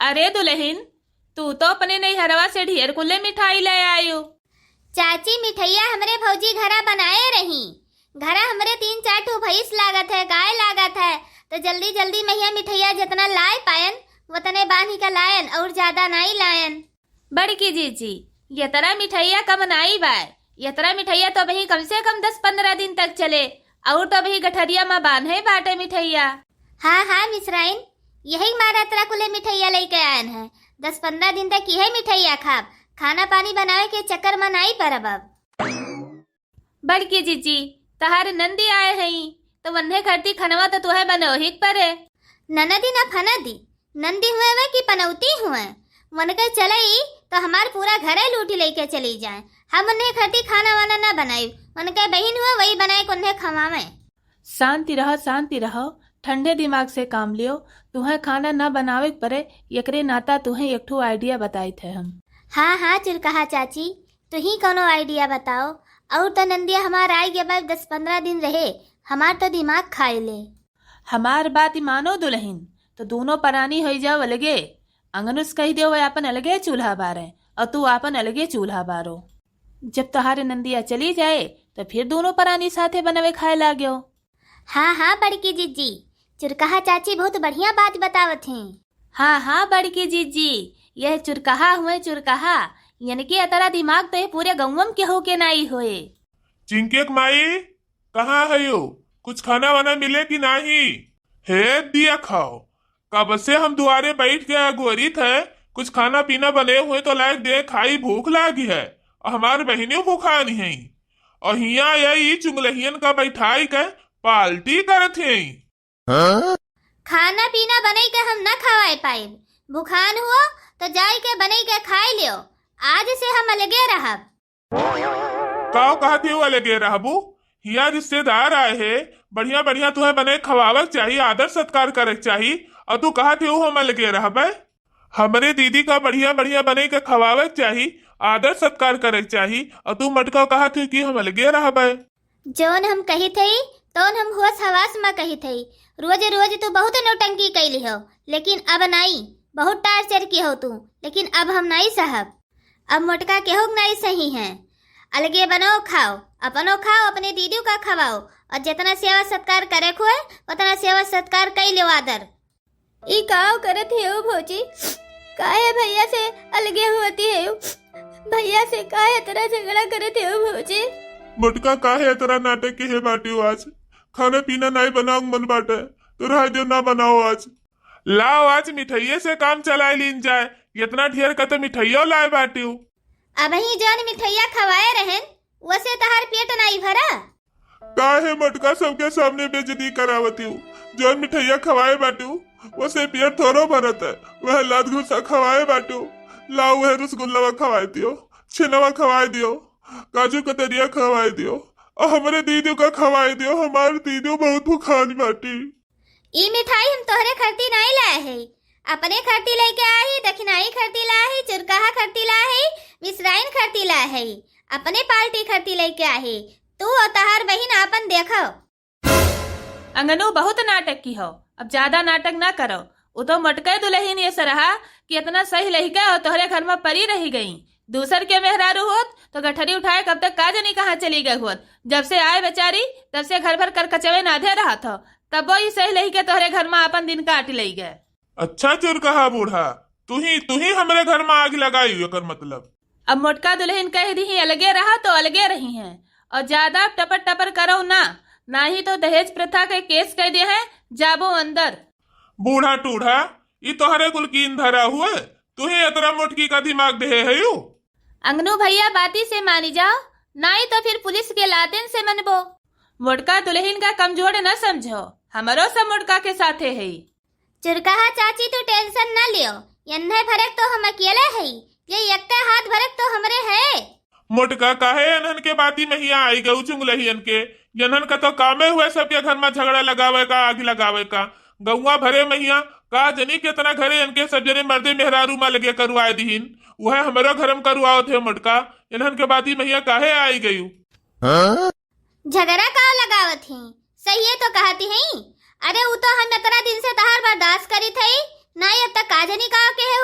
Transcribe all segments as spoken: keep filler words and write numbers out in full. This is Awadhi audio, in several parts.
अरे दुलहिन, तू तो अपने नैहरवा से ढेर कुले मिठाई ले आयु। चाची, मिठैया हमरे भौजी घरा बनाए रही। घरा हमरे तीन चार ठो भैंस लागत है, गाय लागत है, तो जल्दी जल्दी महिया मिठैया जितना लाए पायन, वतने बांधी का लायन, और ज्यादा नाई लायन। बड़की जीजी, यतरा मिठैया कम नाई बाय, यतरा मिठैया तो अबही कम से कम दस पन्द्रह दिन तक चले, और तो अबही गठरिया मा बान्हे बाटे मिठैया। हाँ, हाँ, मिसराइन, यही मारा यतरा कुले मिठैया लइके आयन है। दस पन्द्रह दिन तक यही मिठैया खाब, खाना पानी बनावे के चक्कर मा नाई परब अब। बड़की जीजी, तहार नंदी आए हई, तो वन्हे खरती खनवा तो तुहे बनोहिक परे। ननदी न फनदी, नंदी हुए वे कि पनौती हुए, वनके चलई तो हमार पूरा घरे लूटी लइके चली जाए। हम उन्हें खरती खाना वाना न बनाई, वनके बहिन हुए वही बनाए के उन्हें खवावे। शांति रह, शांति रह, ठंडे दिमाग से काम लियो। तुहे खाना न बनावे के परे, एकरे नाता तुहे एक ठो idea बताइत है हम। हाँ, हाँ, चुरकहा चाची, तुही कौनो idea बताओ। और तो नंदिया हमार आई गया बा, दस पन्द्रह दिन रहे, हमार तो दिमाग खाए ले। हमार बात मानो दुलहिन, तो दोनों परानी होई जाओ अलगे। अंगनुस कहि देओ, वह आपन अलगे चूल्हा बारे, और तू आपन अलगे चूल्हा बारो। जब तोहारे नंदिया चली जाए, तो फिर दोनों परानी साथे बनवे खाए लाग्यो। हाँ, हाँ, बड़की जीजी, चुरकहा चाची बहुत बढ़िया बात बतावत हैं। हाँ, हाँ, बड़की जीजी, यह चुरकहा हुए चुरकहा, यनके अतरा दिमाग तो ये पूरे गौवम के होके नाई होए। चिंकी के माई, कहाँ हयू? कुछ खाना वाना मिले कि नाही? हे दिया खाओ, कब से हम दुआरे बैठ के अगोरित है, कुछ खाना पीना बने हुए तो लायक दे खाई, भूख लागी है। और हमार बहिनियों भूखान हैं, और हिया ये ई चुंगलहियन का बैठाई के पार्टी करत हैं। खाना पीना बनई के हम न खवाए पाइब। भुखान हुओ तो जाई के बनई के खाई लियो। आज से हम अलगे रहब। काव कहत हो अलगे रहबू? हिया रिश्तेदार आए हे, बढ़िया बढ़िया तुहे बने खवावे के चाही, आदर सत्कार करे के चाही, और तू कहत हो हम अलगे रहबे? हमरे दीदी का बढ़िया बढ़िया बने के खवावे के चाही, आदर सत्कार करे के चाही, और तू मटका कहत हो कि हम अलगे रहबे। जौन हम कहित हई, तौन हम होश हवास मा कहित हई। रोज रोज तू बहुत नौटंकी कैली हो, लेकिन अब नाई, बहुत टार्चर की हो तू, लेकिन अब हम नाई सहब। अब मोटका केहू के नाई सही है। अलगे बनो खाओ, अपनो खाओ, अपने दीदी का खवाओ, और जितना सेवा सत्कार करे खोए, उतना सेवा सत्कार कई लेवा आदर। ई काव करत हेउ भौजी? काहे भैया से अलगे होती हेउ? भैया से काहे तरह झगड़ा करत हेउ भौजी? मोटका काहे तरह नाटक के हे बाटियो आज? खाना पीना नाई बनाओ मन बाटे, तो रह दियो ना बनाओ आज। लाओ आज मिठाइये से काम चलाए लीन जाए, इतना ढेर का तो मिठाइयो लाए बाटियो। अबही जौन मिठाइया खवाए रहेन, वसे तहार पेट नाई भरा? काहे मोटका सबके सामने बेइज्जती करावतिउ? जौन मिठाइया खवाए बाटिउ, वसे पेट थोड़ो भरत है। वह लात घुसा खवाए बाटिउ, लाओ वह रसगुल्लावा खवाए दियो, छेनवा खवाए दियो, काजू कतरिया खवाए दियो, और हमरे दीदी का खवाए दियो। हमार दीदी बहुत भुखान बाटी। ई मिठाई हम तोहरे खरती नाई लाए हई, अपने खरती लइके आए हई, दखिनाई खरती लाए हई, चुरकहा खरती लाए हई, मिसराइन खरती लाए हई, अपने पार्टी खरती लइके आए हई। तू और तहार बहिन आपन देखो। अंगनू बहुत नाटक की हो, अब ज्यादा नाटक ना करो। उ तो मोटके दुलहिन ये सरहा कि इतना सही लहिके और तोहरे घर में परी रही गई। दूसर के मेहरारू होत तो गठरी उठाए कब तक का जनी कहाँ चली गए होत। जब से आए बेचारी, तब से घर भर कर कचवे नाधे रहत हो, तबो ई सही लहिके तोहरे घर में आपन दिन काट लई गए। अच्छा चुरकहा बूढ़ा, तू ही, तू ही हमरे घर में आग लगाई, एकर मतलब। अब मोटका दुलहिन कह दिही अलगे रहा तो अलगे रही हैं, और ज्यादा टपर टपर करो ना, नाही तो दहेज प्रथा के केस कह दे हैं, जाबो अंदर। बूढ़ा टूढ़ा, ई तोहरे कुल कीन धरा हुए, तू ही इतना मोटकी का दिमाग देहे है यू। अंगनू भैया बाती से मानी जाओ, नाही तो फिर पुलिस के लातेन से मनबो। मोटका दुलहिन का कमजोर न समझो, हमरो सब मोटका के साथे है। चुरकहा चाची, तू tension न लियो, यन्हे भरक तो हम अकेले हई, ये यक्के हाथ भरक तो हमरे है। मोटका, काहे एनहन के बाती में हिया आई गऊ चुंगलहियन के? एनहन का तो कामे हुए सबके घर में झगड़ा लगावे का, आग लगावे का। गौवा भरे में हिया का जनी केतना घरे एनके सब जने मर्दे मेहरारू मा लगे करवाए दिहिन, उहे हमरो घर में करवावत है मोटका। एनहन के बाती में हिया काहे आई गयू? झगड़ा का लगावत ही? सहिए तो कहती हई। अरे, उ तो हम इतना दिन से तहार बर्दाश्त करित हई, ना अब तक का जनी का कहे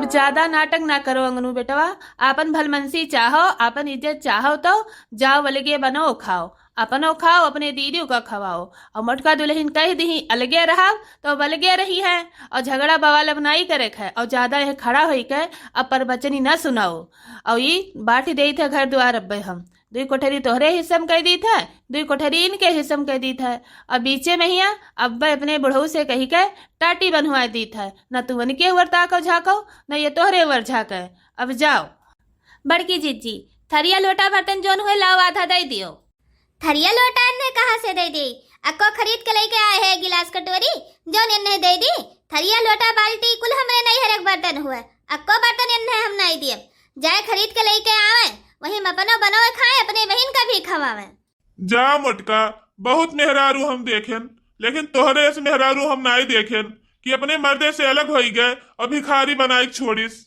ज्यादा नाटक ना करो अंगनू बेटवा, आपन भलमनसी चाहो, आपन इज्जत चाहो तो जाओ अलगे बनो खाओ, अपनो खाओ, अपने दीदी का खवाओ। और मोटका दुल्हन कह दीही अलगे रहब तो अब अलगे रही है, और झगड़ा बवाल अब नाई करे है, और ज्यादा यह खड़ा होई के अब प्रवचनी ना सुनाओ। और ई बांट देई थे घर द्वार अब्बे हम, दुई कोठरी तोहरे हिस्से में कह दी थे, दुई कोठरी इनके हिस्से में कह दी थे। अब बीचे में हिया अब्बे अपने बुढ़ऊ से कही के टाटी बनवाए दी थे, न तू उनके ओर ताको झाको, न ये तोहरे ओर झाके। अब जाओ। बड़की जिज्जी, थरिया लोटा बर्तन जौन हुए लाओ, आधा दे दियो। थरिया लोटा इन्हें कहाँ से दे दी? अक्को खरीद के लेके आए हैं गिलास कटोरी, जौन इन्हें दे दी। थरिया लोटा बाल्टी कुल हमरे नैहर के बर्तन हुए, अक्को बर्तन इन्हें हम नहीं दिए। जाए खरीद के लेके आवे, वहीं में अपनो बनोए खाए, अपने बहिन का भी खवावे। जा मोटका, बहुत मेहरारू हम देखेन, लेकिन तोहरे ऐसे मेहरारू हम नाई देखेन कि अपने मर्दे से अलग होई गए और भिखारी बनाए के छोड़िस।